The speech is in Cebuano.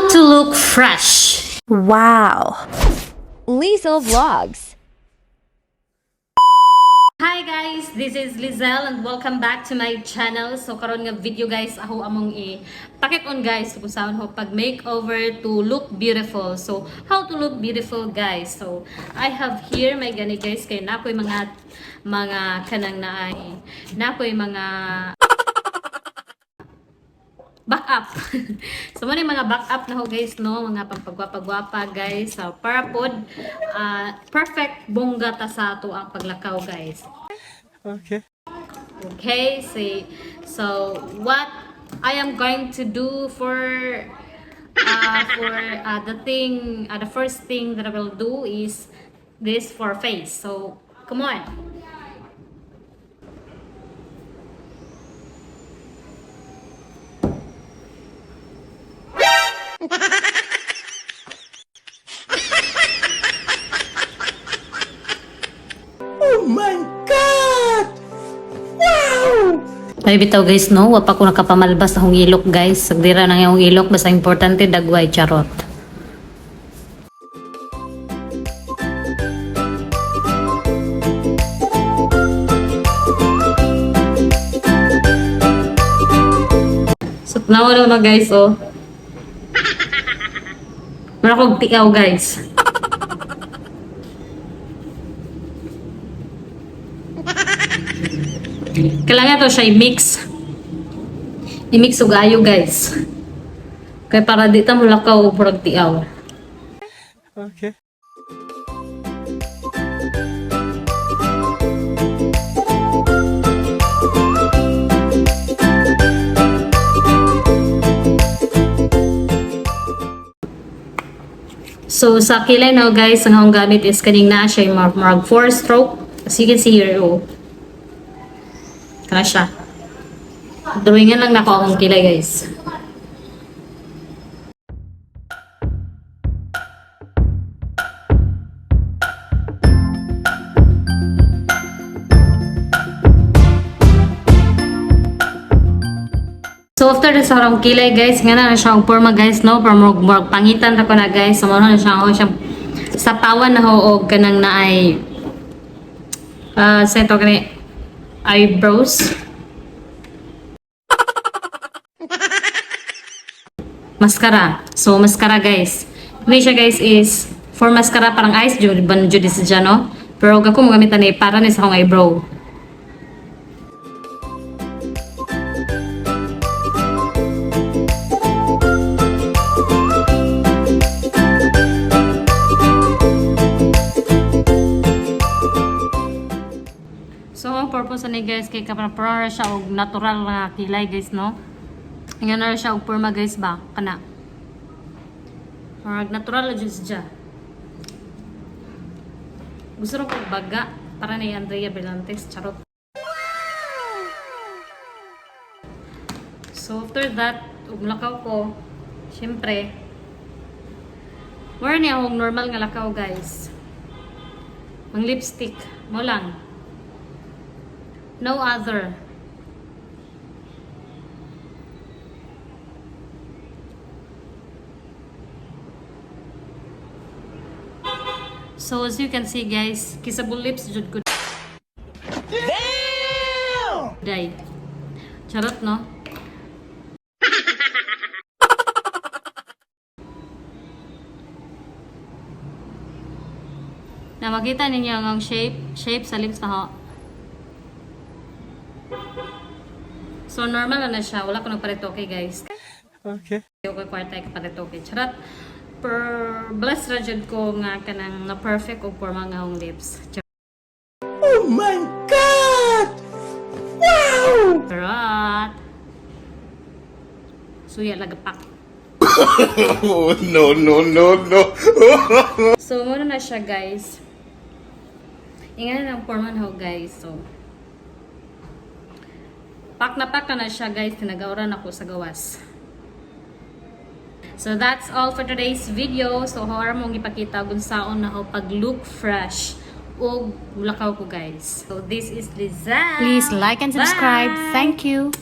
How to look fresh. Wow. Liezl Vlogs. Hi guys, this is Lizelle and welcome back to my channel. So karon nga video guys, ako among i pakit-on guys kung saan ho pag makeover to look beautiful. So how to look beautiful, guys. So I have here my gani guys, kay nakoy mga kanang naay nakoy mga backup. So mo mga backup na ho guys, no, mga pampagwapa-gwapa guys. So para pod perfect bongga ta sa ato ang paglakaw, guys. Okay. Okay, see. So what I am going to do for the thing the first thing that I will do is this for face. So come on. Oh my God! Wow! Ay bitaw guys, no, wa pa ko nakapamalbas sa akong ilok guys. Sagdira nang akong ilok, basta importante dagway, charot. So nawa na guys, oh. Mura kog tiaw guys. Kailangan to siya i-mix. I-mix og ayo guys. Kay para di ta mulakaw og murag tiaw. Okay. So sa kilay now guys, ang akong gamit is kaning naa siya yung murag 4 stroke. As you can see here, oh. Kana siya. Drawingan lang nako akong kilay guys. So after the sa akong kilay guys, nga na siya ang forma guys, no, pero murag, murag pangitan ra ko na guys. So mao na siya ako siyang sapawan na ho og kanang naay sa ito kani eyebrows. Mascara. So mascara guys. Ini siya guys is for mascara, parang eyes jud ban jud siya, no. Pero ako mo gamitan ni para ni sa akong eyebrow. So ang purpose ani guys kay kapara siya og natural nga kilay guys, no. Nga na siya og porma guys ba kana. Murag natural na jud siya. Gusto ro kog baga para ni Andrea Brillantes, charot. So after that, ug lakaw ko, syempre, mura ni akong normal nga lakaw guys. Ang lipstick mo lang. No other. So as you can see guys, kissable lips jud ko. Damn! Day. Charot, no? Na makita ninyo ang shape sa lips na ho. So normal na na siya, wala ko nagparitoke guys. Okay. Okay, kwarta ka paritoke. Charot. Per bless ra jud ko nga kanang na perfect og porma nga akong lips. Oh my God! Wow! Charot. Suya lagapak. Oh, no, no, no, no. So muna na siya guys. Ingan na ang porma na ho guys. So pak na pak na siya guys, tinagawran ako sa gawas. So that's all for today's video. So hora mong ipakita kung saon na ho pag look fresh og mulakaw ko guys. So this is Lizelle. Please like and subscribe. Bye! Thank you.